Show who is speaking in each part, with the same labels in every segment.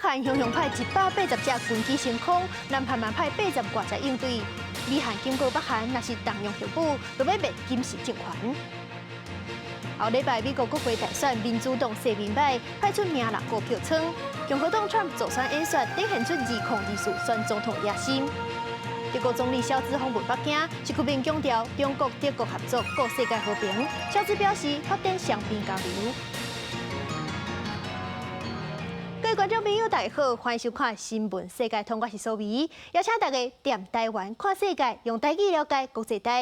Speaker 1: 韓雄雄派180隻軍機升空，南韓嘛派80外隻應對。美韓警告北韓，若是動用核武，就欲滅金氏政權。後禮拜美國國會大選，民主黨勢面䆀，派出名人股票倉。共和黨川普助選演說，展現出2024選總統野心。德國總理蕭茲訪問北京，習近平強調中國德國合作，顧世界和平。蕭茲表示發展雙邊交流。各位觀眾朋友，大家好，歡迎收看《新聞世界通》，我是蘇美，邀請大家踮台灣看世界，用台語了解國際大。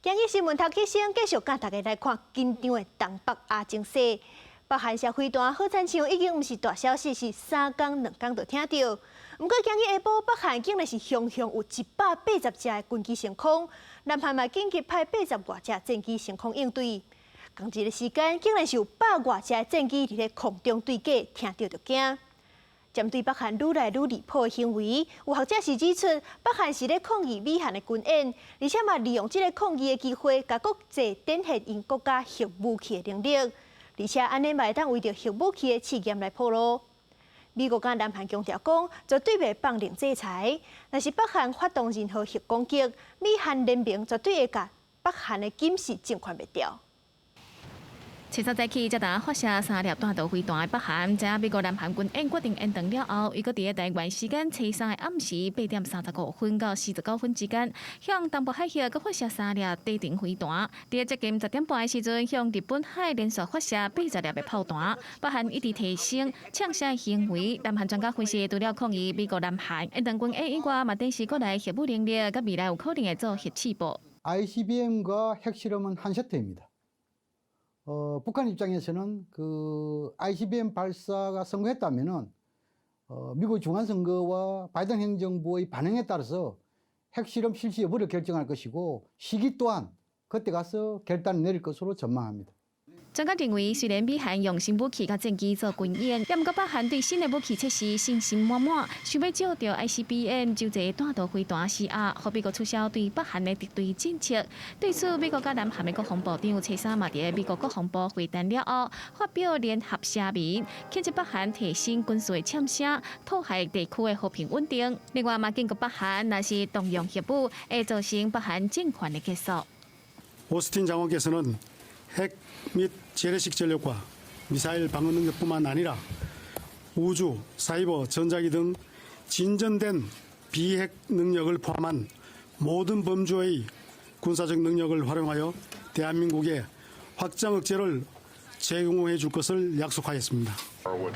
Speaker 1: 今日新聞頭起先，繼續佮大家來看緊張的東北亞情勢。北韓射飛彈好親像已經毋是大消息，是三工兩工就聽著。毋過今日下晡，北韓竟然是雄雄有180隻的軍機升空，南韓嘛緊急派80外隻戰機升空應對。仝一个時間，竟然是有百外隻戰機佇咧空中對過，聽著就驚。針對北韓愈來愈離譜的行為，有學者是指出，北韓是咧抗議美韓的軍演，而且嘛利用這个抗議的機會，共國際展現𪜶國家核武器的能力，而且按呢嘛會當為著核武器的試驗來鋪路。美國佮南韓強調講，絕對袂放任制裁。若是北韓發動任何核攻擊，美韓聯盟絕對會共北韓的金氏政權滅掉。
Speaker 2: 初三早起，才剛發射三粒彈道飛彈的北韓，知影美國南韓軍演決定延長了後，伊閣佇咧台灣時間初三的暗時8點35分到49分之間，向東部海域閣發射三粒短程飛彈。佇咧接近10點半的時陣，向日本海連續發射80粒的炮彈。北韓一直提升嗆聲的行為，南韓專家分析，除了抗議美國南韓延長軍演以外，嘛展示國內核武能力，佮未來有可能會做核試爆。
Speaker 3: ICBM과 핵실험은 한 세트입니다. 북한 입장에서는 그 ICBM 발사가 성공했다면은 미국 중간선거와 바이든 행정부의 반응에 따라서 핵실험 실시 여부를 결정할 것이고 시기 또한 그때 가서 결단을 내릴 것으로 전망합니다.
Speaker 2: 專家認為，雖然美韓用新武器佮戰機做軍演，毋過北韓對新的武器測試信心滿滿，想欲藉著 ICBM 洲際彈道飛彈施壓，予美國取消對北韓的敵對政策。對此，美國佮南韓的國防部長初三嘛佇咧美國國防部會談了後，發表聯合聲明，譴責北韓提升軍事的嗆聲，破壞地區的和平穩定。另外，嘛警告北韓，若是動用核武，會造成北韓政權的結束。
Speaker 4: 오스틴 장관께서는 핵 및 재래식 전력과 미사일 방어 능력뿐만 아니라 우주, 사이버, 전자기 등 진전된 비핵 능력을 포함한 모든 범주의 군사적 능력을 활용하여 대한민국의 확장 억제를 제공해 줄 것을 약속하였습니다.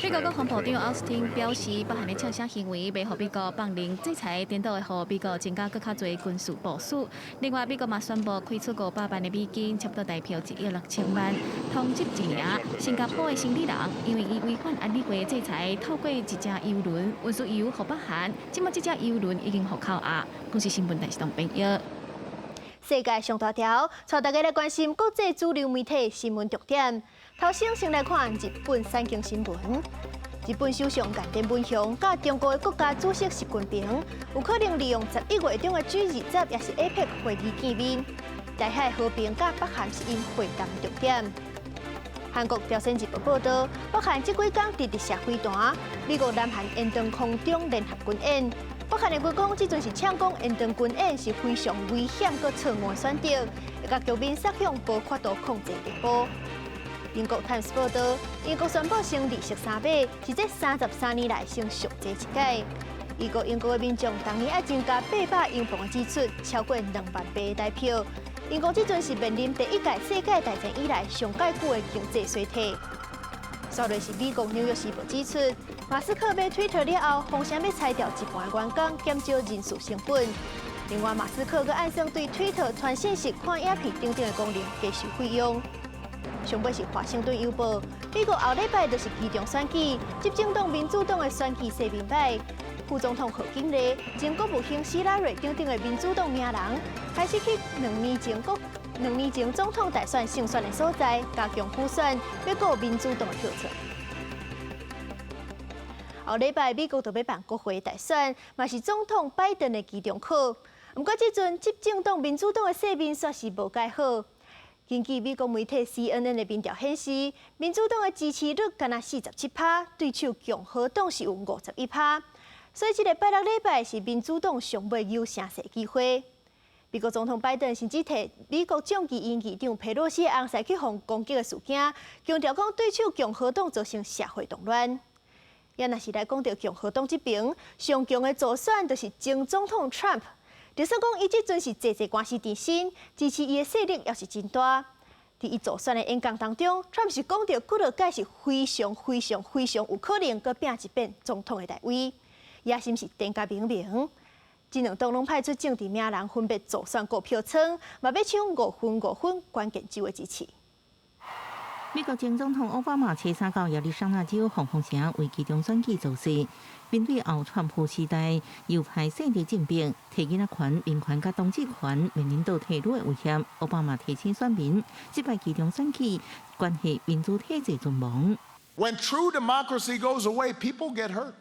Speaker 2: 美國國防部長奧斯汀表示，北韓的嗆聲行為袂予美國放任制裁，顛倒會予美國增加閣較濟軍事部署。另外，美國嘛宣布開出500萬的美金，差不多台票1億6千萬，通緝一名新加坡的生理人，因為伊違反安理會制裁，透過一隻油輪運輸油予北韓，這馬這隻油輪已經予扣押。公視新聞電視台編譯。
Speaker 1: 世界上大條，帶大家來關心國際主流媒體新聞重點。頭先先來看日本產經新聞。日本首相岸田文雄佮中國的國家主席習近平有可能利用11月中的 G20，抑是 APEC 會議見面。台海和平佮北韓是𪜶會談重點。韓國朝鮮日報報導，北韓這幾工直直射飛彈，美國南韓延長空中聯合軍演。北韓的軍方這陣是嗆講延長軍演是非常危險閣錯誤的選擇，會共局面殺向無法度控制地步。英國《泰晤士報》報導，英國宣布升利息3碼，是這33年來升上濟一擺。預估英國的民眾逐年愛增加800英鎊的支出，超過2萬倍的台票。英國這陣是面臨第一屆世界大戰以來上蓋久的經濟衰退。煞落是美國紐約時報指出，馬斯克買推特了後，風聲欲裁掉一半的員工，減少人事成本。另外，馬斯克閣按算對推特傳信息、看影片等等的功能加收費用。上尾是華盛頓郵報，美國後禮拜就是期中選舉，執政黨民主黨的選舉勢面䆀，副總統賀錦麗、前國務卿希拉蕊等等的民主黨名人，開始去兩年前總統大選勝選的所在加強輔選，欲顧民主黨的票倉。後禮拜美國就欲辦國會大選，嘛是總統拜登的期中考。毋過這陣執政黨民主黨的勢面煞是無蓋好。根據美國媒體 CNN 的民調顯示，民主黨的支持率干焦47趴，對手共和黨是有51趴。所以這个拜六禮拜是民主黨上尾有聲勢機會。美國總統拜登甚至提美國眾議院議長佩洛西的翁婿去予攻擊的事件，強調講對手共和黨造成社會動亂。也若是來講著共和黨這邊，上強的助選就是前總統 Trump。就算講伊這陣是濟濟官司纏身，支持伊的勢力也是真大。佇伊助選的演講當中，Trump 是講著幾落擺是非常非常非常有可能閣拼一遍總統的大位，野心是電甲明明。這兩黨攏派出政治名人分別助選顧票倉，嘛欲搶5分5分關鍵州的支持。
Speaker 5: 美國前總統奧巴馬初三到亞利桑那州黃蜂城為期中選舉造勢，面對後川普時代右派勢力政變，提囡仔權、民權佮同志權面臨倒退嚕的威脅，奧巴馬提醒選民，這擺期中選舉關係民主體制存亡。
Speaker 6: When true democracy goes away, people get hurt.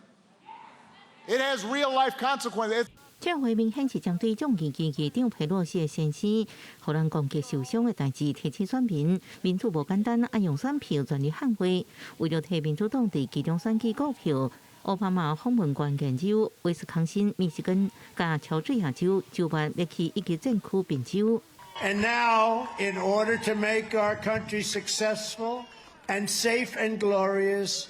Speaker 6: It has real life consequences.
Speaker 5: 這回明顯是針對眾議院議長佩洛西的先生，予人攻擊受傷的代誌，提醒選民，民主無簡單，愛用選票全力捍衛。為著替民主黨佇期中選舉顧票，奧巴馬訪問關鍵州威斯康辛、密西根、佮喬治亞州，州別欲去一級戰區賓州。
Speaker 7: And now, in order to make our country successful and safe and glorious,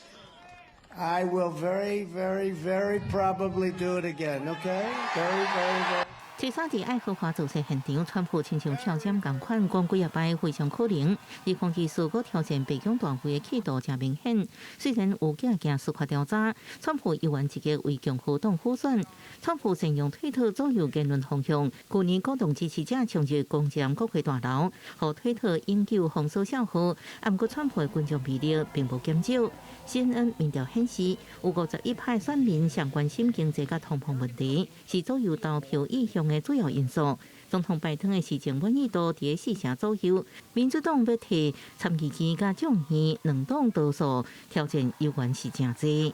Speaker 7: I will very, very, very probably do it again. Okay? Very, very, very.
Speaker 5: 初三佇愛荷華造勢現場，川普親像跳針仝款，講幾仔擺非常可能。2024閣挑戰白宮大位的企圖誠明顯。雖然有驚驚司法調查，川普猶原積極為共和黨輔選。川普善用推特左右言論風向，舊年鼓動支持者衝入攻佔國會大樓，予推特永久封鎖帳號。毋過川普的群眾魅力並無減少。CNN 民調顯示，有51趴選民上關心經濟佮通膨問題，是左右投票意向的主要因素。總統拜登的施政滿意度佇四成左右，民主黨欲替參議院佮眾議兩黨多數挑戰猶原是誠濟。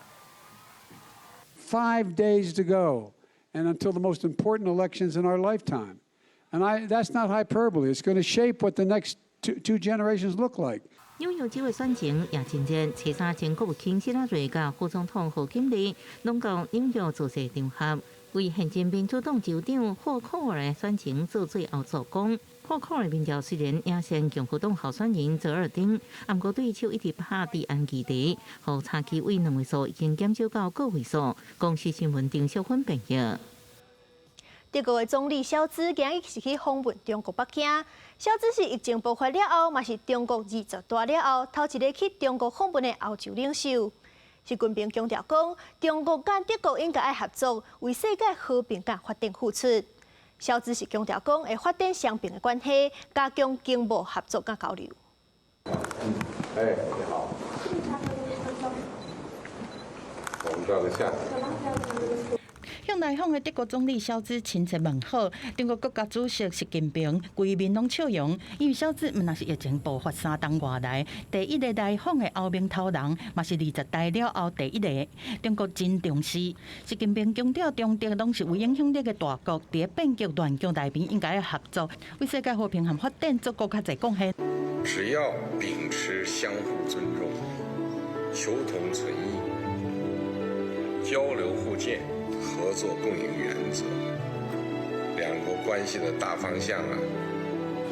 Speaker 8: 5 days to go, and until the most important elections in our lifetime. And that's not hyperbole. It's going to shape what the next two generations look like.
Speaker 5: 紐約州的選情也真熱，初三前國務卿希拉蕊佮副總統賀錦麗攏到紐約造勢場合，為現任民主黨州長霍科爾的選情做最後助攻。霍科爾民調雖然領先共和黨候選人澤爾丁，毋過對手一直拍治安議題，予差距為兩位數已經減少到個位數。公視新聞丁小芬編譯。
Speaker 1: 德國的總理蕭茲今日是去訪問中國北京。蕭茲是疫情爆發了後，嘛是中國二十大了後，頭一个去中國訪問的歐洲領袖。習近平強調講，中國佮德國應該愛合作，為世界和平佮發展付出。蕭茲是強調講，會發展雙邊的關係，加強經貿合作佮交流。
Speaker 9: 哎，你好。我們照個相。
Speaker 10: 向來訪的德國總理蕭茲親切問好，中國國家主席習近平規面攏笑容，因為蕭茲毋但是疫情爆發三冬外來第一个來訪的歐盟頭人，嘛是二十大了後第一个。中國真重視，習近平強調，中德攏是有影響力的大國，佇變局亂局內面應該合作，為世界和平和發展做閣較濟貢獻。
Speaker 9: 只要秉持相互尊重、求同存異、交流互鑑、合作共贏原則，兩國關係的大方向啊，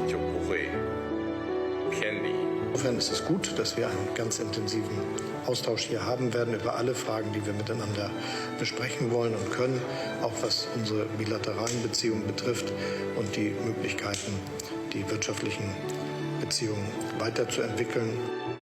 Speaker 9: 就不會偏離。
Speaker 11: Insofern ist es gut, dass wir einen ganz intensiven Austausch hier haben werden über alle Fragen, die wir miteinander besprechen wollen und können, auch was unsere bilateralen Beziehungen betrifft und die Möglichkeiten, die wirtschaftlichen Beziehungen weiterzuentwickeln.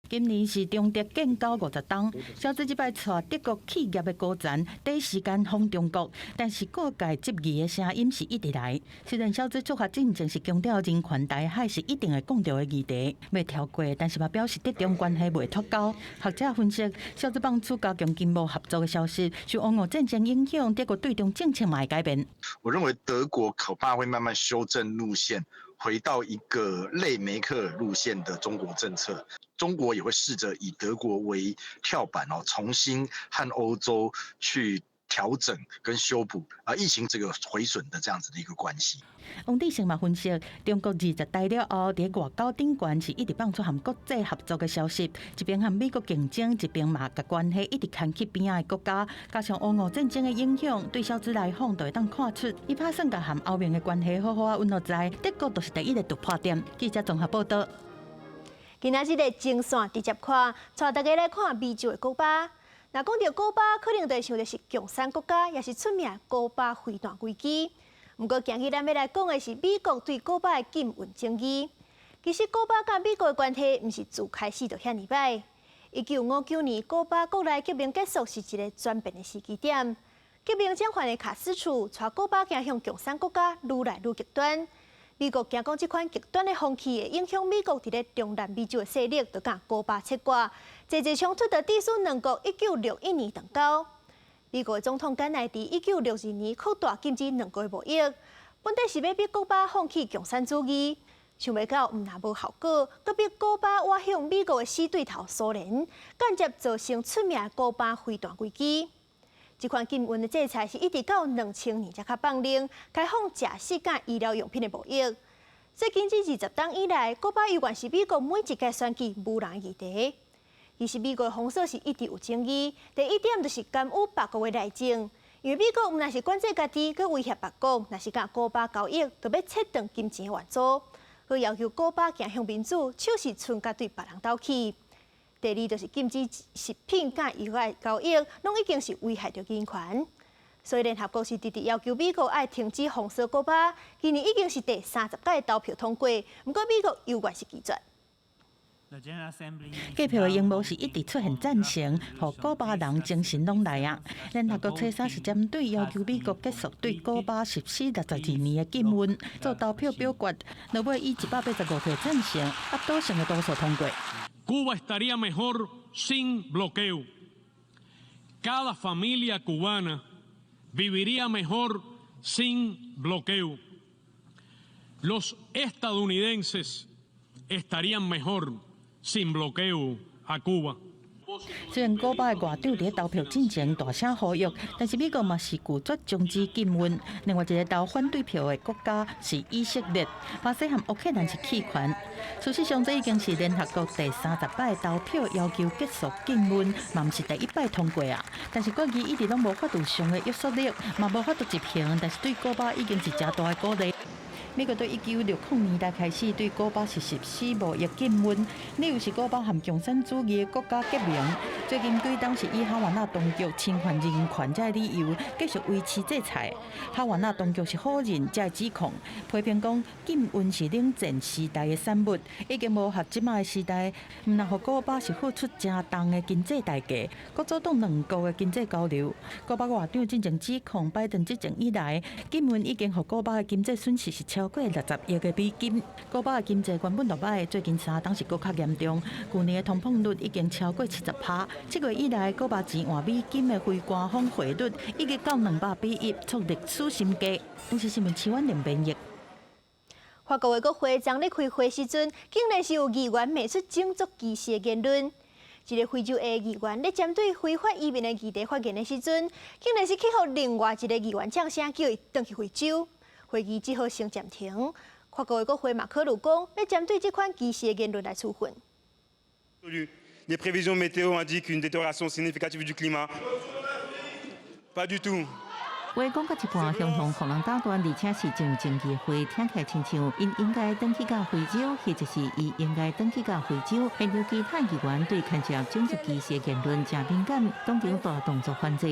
Speaker 10: 今年是中德建交50冬，蕭茲這擺帶德國企業的高層第一時間訪中國，但是各界質疑的聲音是一直來。雖然蕭茲出發進前是強調人權台海是一定會講著的議題，袂跳過，但是嘛表示德中關係袂脫鈎。學者分析，蕭茲放出加強經貿合作的消息，受俄烏戰爭影響，德國對中政策嘛會改變。
Speaker 12: 我認為德國恐怕會慢慢修正路線，回到一個類梅克爾路線的中國政策。中國也會試着以德國為跳板哦，重新和歐洲去調整跟修補啊，疫情這個毀損的這樣子的一個關係。
Speaker 10: 王志勝嘛分析，中國二十大了後，佇外交頂懸是一直放出和國際合作的消息，一邊和美國競爭，一邊嘛共關係一直牽去邊仔的國家，加上烏俄戰爭的影響，對蕭茲來訪就會當看出，伊拍算共和歐盟的關係好好仔穩落在，德國就是第一个突破點。記者綜合報道。
Speaker 1: 今仔日的前線直接看，帶大家來看美洲的古巴。若講著古巴，可能就會想著是共產國家，也是出名古巴飛彈危機。毋過，今日咱欲來講的是美國對古巴的禁運爭議。其實，古巴佮美國的關係毋是自開始就遐爾䆀。1959年，古巴國內革命結束是一个轉變的時機點。革命掌權的卡斯楚，帶古巴走向共產國家，愈來愈極端。美國驚講這款極端的風氣會影響美國佇咧中南美洲的勢力，就共古巴切割，濟濟衝突就致使兩國1961年斷交。美國總統甘乃迪1962年擴大禁止兩國的貿易，本底是欲逼古巴放棄共產主義，想袂到毋但無效果，閣逼古巴倚向美國的死對頭蘇聯，間接造成出名的古巴飛彈危機。這款禁運的制裁是一直到2000年才較放寬，開放食肆佮醫療用品的貿易。所以禁止20冬以來，古巴猶原是美國每一屆選舉無人議題。其實美國的封鎖是一直有爭議。第一點就是干預別國的內政，因為美國毋但是管制家己，閣威脅別國，若是共古巴交易，就欲切斷金錢援助，閣要求古巴走向民主，手是伸共對別人鬥去。第二就是禁止食品佮醫藥交易，攏已經是危害著人權。所以聯合國是直直要求美國愛停止封鎖古巴。今年已經是第30屆投票通過，毋過美國猶原是拒絕。
Speaker 10: 計票的螢幕是一直出現贊成，予古巴人精神攏來啊！聯合國初三是針對要求美國結束對古巴實施62年的禁運做投票表決，落尾以185票贊成，壓倒性的多數通過。
Speaker 13: Cuba estaría mejor sin bloqueo. Cada familia cubana viviría mejor sin bloqueo. Los estadounidenses estarían mejor sin bloqueo a Cuba.
Speaker 10: 雖然古巴的外長佇投票進前大聲呼籲，但是美國嘛是拒絕終止禁運。另外一個投反對票的國家是以色列，巴西和烏克蘭是棄權。事實上，這已經是聯合國第30擺投票要求結束禁運，嘛毋是第一擺通過啊。但是決議一直攏無法度上的約束力，嘛無法度執行。但是對古巴已經是誠大的鼓勵。美國對1960年代開始對古巴是實施貿易禁運，理由是古巴和共產主義的國家結盟。最近幾冬是以哈瓦那當局侵犯人權這个理由，繼續維持制裁。哈瓦那當局是否認這个指控，批評講禁運是冷戰時代的產物，已經無合這馬的時代，毋但予古巴是付出誠重的經濟代價，閣阻擋兩國的經濟交流。古巴外長進前指控拜登執政以來，禁運已經予古巴的經濟損失是超過60億个美金。古巴的經濟原本就䆀，最近3冬是閣較嚴重。舊年的通膨率已經超過70趴。7月以來，古巴錢換美金的非官方匯率已經到200比1，創歷史新低。公視新聞徐婉玲編譯。
Speaker 1: 法國的國會昨日開會時陣，竟然是有議員罵出種族歧視的言論。一个非洲裔議員咧針對非法移民的議題發言的時陣，竟然是去予另外一个議員嗆聲，叫伊轉去非洲。會議只好先暫停。法國的國會馬可魯講，欲針對這款歧視的言論來處分。
Speaker 14: Les prévisions météo indiquent une détérioration significative du climat. Pas du tout.
Speaker 5: 話講到一半，雄雄予人打斷，而且是真有爭議的話，聽起來親像𪜶應該轉去到非洲，或者是伊應該轉去到非洲。現場其他議員對牽涉種族歧視的言論誠敏感，當場大動作反制。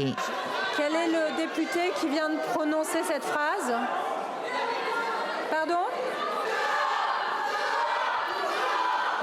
Speaker 15: Quel est le député qui vient de prononcer cette phrase? Pardon?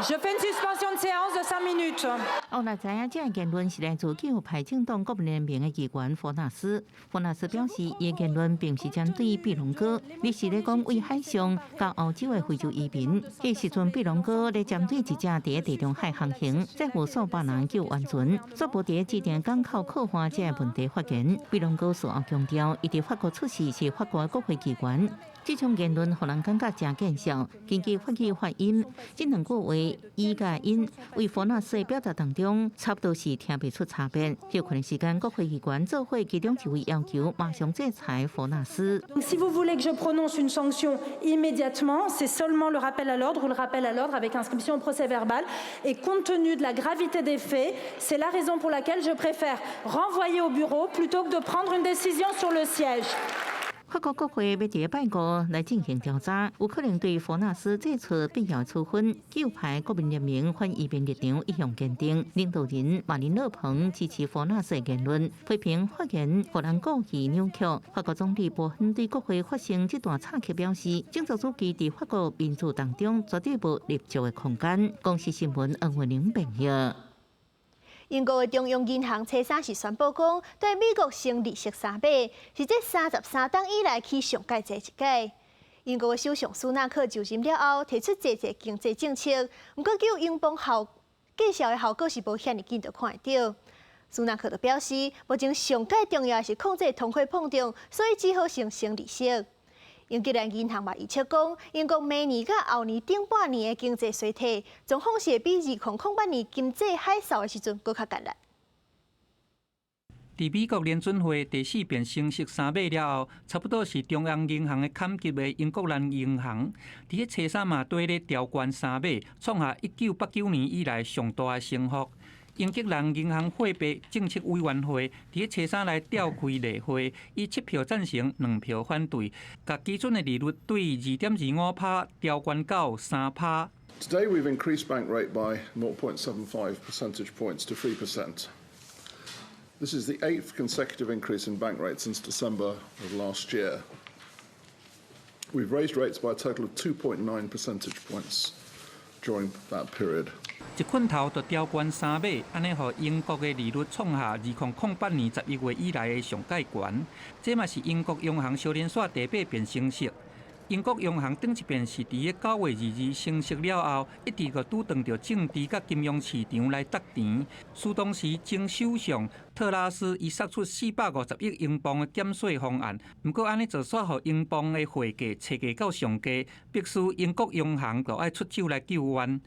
Speaker 15: Je fais une suspension de séance de 5 minutes.
Speaker 5: 後來知影這个言論是來自極右派政黨國民聯盟的議員弗納斯。弗納斯表示，伊的言論並毋是針對庇隆哥，而是咧講對海上到歐洲的非洲移民。彼時陣庇隆哥咧針對一隻佇地中海航行，載負數百人救援船，煞無佇指定港口靠岸這个問題發言。庇隆哥事後強調，伊佇法國出世是法國的國會議員。這種言論予人感覺誠見笑。根據法語發音，這兩句話伊佮𪜶，為佛納斯的表達當中，差不多是聽袂出差別。休睏的時間，國會議員做伙其中一位要求馬上制裁佛納斯。
Speaker 15: Si vous voulez que je prononce une sanction immédiatement, c'est seulement le rappel à l'ordre ou le rappel à l'ordre avec inscription au procès verbal. Et compte tenu de la gravité des faits, c'est la raison pour laquelle je préfère renvoyer au bureau plutôt que de prendre une décision sur le siège.
Speaker 5: 法國國會欲佇拜五來進行調查，有可能對佛納斯做出必要處分。右派國民聯盟反移民立場一向堅定，領導人馬林勒龐支持佛納斯的言論，批評發言予人故意扭曲。法國總理波恩對國會發生這段插曲表示，種族主義佇法國民主當中絕對無立足的空間。公視新聞恩惠玲編譯。
Speaker 1: 英國的中央銀行初三是宣布講，對美國升利息3碼，是這33冬以來起上蓋濟一擺。英國的首相蘇納克就任了後，提出濟濟經濟政策，毋過救英鎊效見效的效果是無遐爾緊就看會著。蘇納克就表示，目前上蓋重要的是控制通貨膨脹，所以只好先升利息。英格蘭銀行嘛預測講，英國明年佮後年頂半年的經濟衰退，狀況是會比2008年經濟海嘯的時陣閣較艱難。
Speaker 16: 佇美國聯準會第四遍升息3碼了後，差不多是中央銀行的崁級的英格蘭銀行，佇咧初三嘛綴咧調懸3碼，創下1989年以來上大的升幅。英格蘭銀行貨幣政策委員會佇咧初三來召開例會，以7票贊成、2票反對，共基準的利率對2.25趴調懸到3趴。
Speaker 17: Today we've increased bank rate by 0.75 percentage points to 3%. This is the eighth consecutive increase in bank rates since December of last year. We've raised rates by a total of 2.9 percentage points during that period.
Speaker 16: 一棍頭就調懸3碼，按呢予英國的利率創下2008年11月以來的上蓋懸。這嘛是英國央行相連紲第八遍升息。英國央行頂一遍是佇咧9月22升息了後，一直閣拄著著政治佮金融市場來觸電。使當時前首相特拉斯伊釋出450億英鎊的減稅方案，毋過按呢做煞予英鎊的匯價冊價到上低，迫使英國央行就愛出手來救援。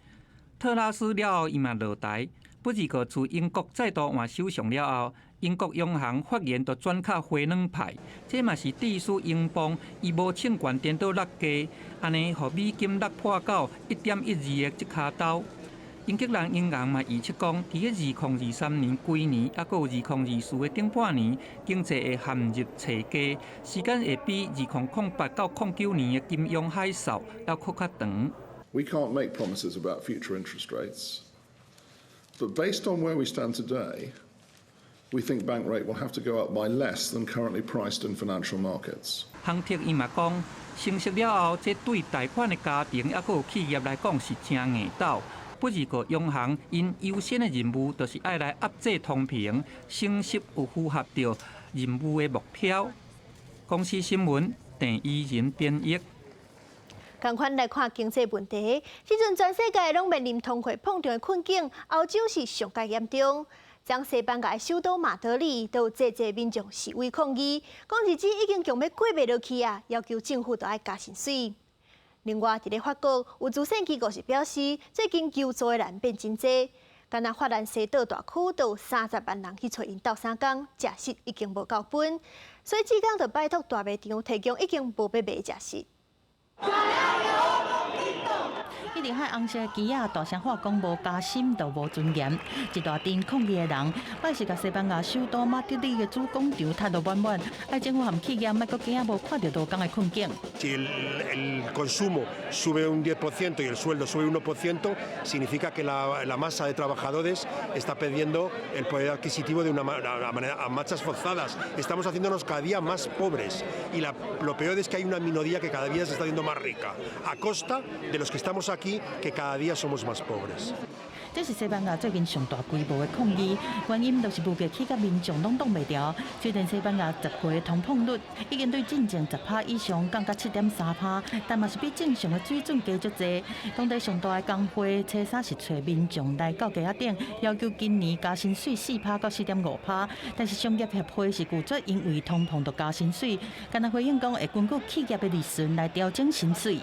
Speaker 16: 特拉斯了後，伊嘛落台。不過，自英國再度換首相了後，英國央行發言就轉較和軟派，這嘛是致使英鎊伊無衝懸顛倒落低，按呢予美金落破到1.12的這跤頭。英格蘭銀行嘛預測講，佇咧2023年規年，抑閣有2024的頂半年，經濟會陷入冊低，時間會比2008到09年的金融海嘯猶閣較長。
Speaker 17: We can't make promises about future interest rates, but based on where we stand today, we think bank rate will have to go up by less than currently priced in financial markets.
Speaker 16: 亨特伊嘛講，升息了後，這對貸款的家庭抑閣有企業來講是誠硬斗。不過央行𪜶優先的任務，就是愛來壓制通膨，升息有符合著任務的目標。公視新聞鄭怡仁編譯。
Speaker 1: 仝款來看經濟問題，這陣全世界攏面臨通貨膨脹的困境，歐洲是上蓋嚴重。將西班牙的首都馬德里都有濟濟民眾示威抗議，講日子已經強欲過袂落去啊，要求政府都愛加薪水。另外，佇咧法國，有慈善機構是表示，最近求助的人變真濟，干焦法蘭西島大區都有30萬人去揣𪜶鬥相共，食食已經無夠分，所以這工就拜託大賣場提供已經無欲賣的食食。
Speaker 10: 一直喊紅色旗仔，大聲喊講無加薪就無尊嚴。一大陣抗議的人，拜四共西班牙首都馬德里的主廣場塞到滿滿。愛政府和企業莫閣驚無看著勞工的困境。
Speaker 18: Si el consumo sube un 10% y el sueldo sube un 1%, significa que la masa de trabajadores está perdiendo el poder adquisitivo de una manera a marchas forzadas. Estamos haciéndonos cada día más pobres y lo peor es que hay una minoría que cada día se está haciendo más rica, a costa de los que estamos aquí, que cada día somos más pobres.
Speaker 10: 這是西班牙最近上大規模的抗議，原因就是物價起甲民眾攏擋袂牢。雖然西班牙10月通膨率已經對進前10趴以上降到7.3趴，但嘛是比正常的水準低足濟。當地上大的工會初三是揣民眾來到街仔頂，要求今年加薪水4趴到4.5趴，但是商業協會是拒絕因為通膨就加薪水，干焦回應講會根據企業的利潤來調整薪水。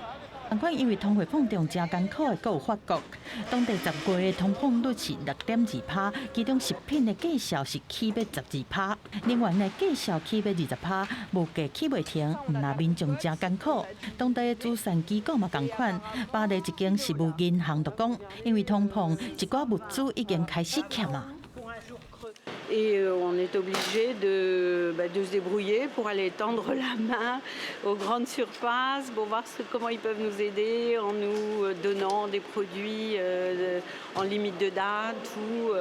Speaker 10: 仝款因為通貨膨脹誠艱苦的，閣有法國，當地10月的通膨率是6.2趴，其中食品的價數是起欲12趴，能源的價數起欲20趴，物價起袂停，毋但民眾誠艱苦，當地的慈善機構嘛仝款，巴黎一間食物銀行就講，因為通膨，一寡物資已經開始欠啊。
Speaker 19: Et on est obligé de se débrouiller pour aller tendre la main aux grandes surfaces pour voir comment ils peuvent nous aider en nous donnant des produits en limite de date ou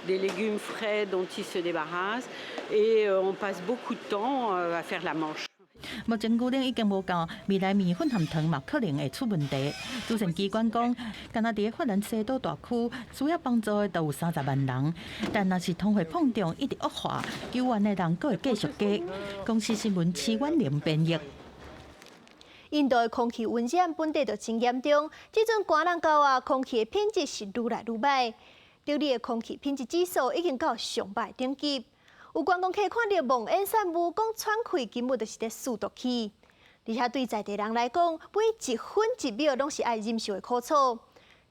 Speaker 19: des légumes frais dont ils se débarrassent. Et on passe beaucoup de temps à faire la manche.
Speaker 10: 目前牛奶已經無夠，未來麵粉和糖嘛可能會出問題。慈善機關講，干焦佇法蘭西島大區需要幫助的都有30萬人，但若是通貨膨脹一直惡化，求援的人閣會繼續加。公視新聞徐婉玲編譯。
Speaker 1: 印度的空氣污染本底就真嚴重，這陣寒冷到啊，空氣的品質是愈來愈䆀。德里的空氣品質指數已經到上䆀等級。有觀光客看著濃煙散霧，講喘氣根本就是佇欶毒氣。而且對在地人來講，每一分一秒攏是愛忍受的苦楚。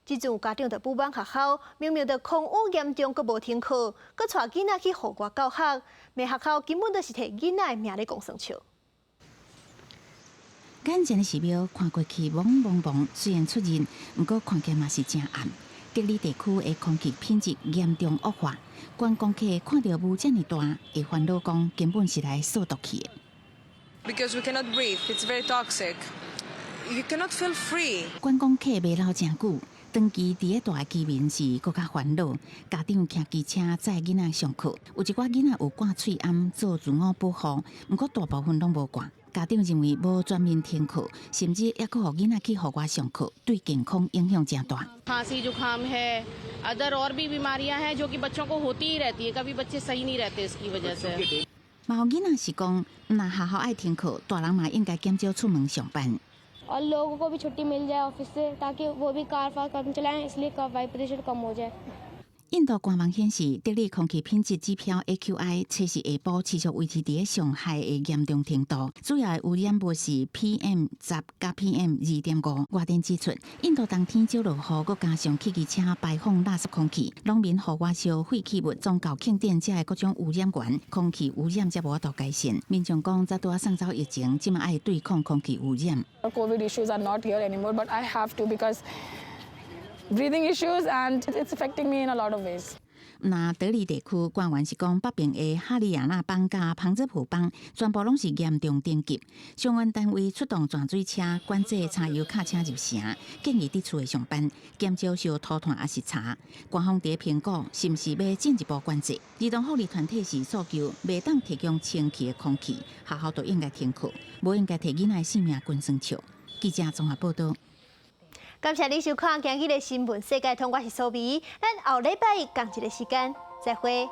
Speaker 1: 這陣有家長就不滿學校，明明就空污嚴重，閣無停課，閣帶囡仔去戶外教學，罵學校根本就是提囡仔的命咧講耍笑。
Speaker 20: 眼前的寺廟看過去濛濛濛，雖然出熱，毋過看起來嘛是誠暗。德里地區的空氣品質嚴重惡化，觀光客看著霧遮爾大，會煩惱講根本是來掃毒氣的。
Speaker 21: Because we cannot breathe, it's very toxic. You cannot feel free.
Speaker 20: 觀光客袂留誠久，長期佇咧大居民是閣較煩惱。家長騎機車載囡仔上課，有一寡囡仔有掛喙罨做自我保護，毋過大部分攏無掛。家長認為無全面停課，甚至猶閣予囡仔去戶外上課，對健康影響誠大。
Speaker 22: खांसी जुकाम है, अदर और भी बीमारियां हैं जो कि बच्चों को होती ही रहती है। कभी बच्चे सही नहीं रहते इसकी वजह से。
Speaker 20: 嘛有囡仔是講，毋但學校愛停課，大人嘛應該減少出門上班。
Speaker 23: और लोगों को भी छुट्टी मिल जाए ऑफिस से, ताकि वो भी कार फार कम चलाएं, इसलिए वायु प्रदूषण कम हो जाए。
Speaker 20: 印度官網顯示，德里空氣品質指標 AQI 初四下晡持續維持佇上害的嚴重程度，主要的污染物是 PM 10佮 PM 2.5。外電指出，印度冬天少落雨，閣加上汽機車排放垃圾空氣，農民戶外燒廢棄物、宗教慶典這的各種污染源，空氣污染才無法度改善。民眾講，才拄仔送走疫情，這馬愛對抗空氣污染。
Speaker 24: COVID issues are not here anymore, but I have to because breathing issues and it's affecting me in a lot of ways.
Speaker 20: 那德里地區官員是講，北邊的哈里亞納邦佮旁遮普邦全部攏是嚴重等級。相關單位出動鑽水車、管制柴油卡車入城，建議佇厝內上班，減少燒塗炭抑是柴。官方佇評估是毋是欲進一步管制。兒童福利團體是訴求，袂當提供清氣的空氣，學校都應該停課，無應該提囡仔的性命滾耍笑。記者綜合報導。
Speaker 1: 感謝你收看今日的新聞世界通，我是蘇美，咱後禮拜仝一个時間再會。